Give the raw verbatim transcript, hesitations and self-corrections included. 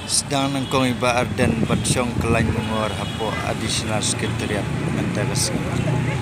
Sdang nyngkong i Bah Ardent ban shong kyllain mungor hapoh Additional Secretariat mynta ka sngi.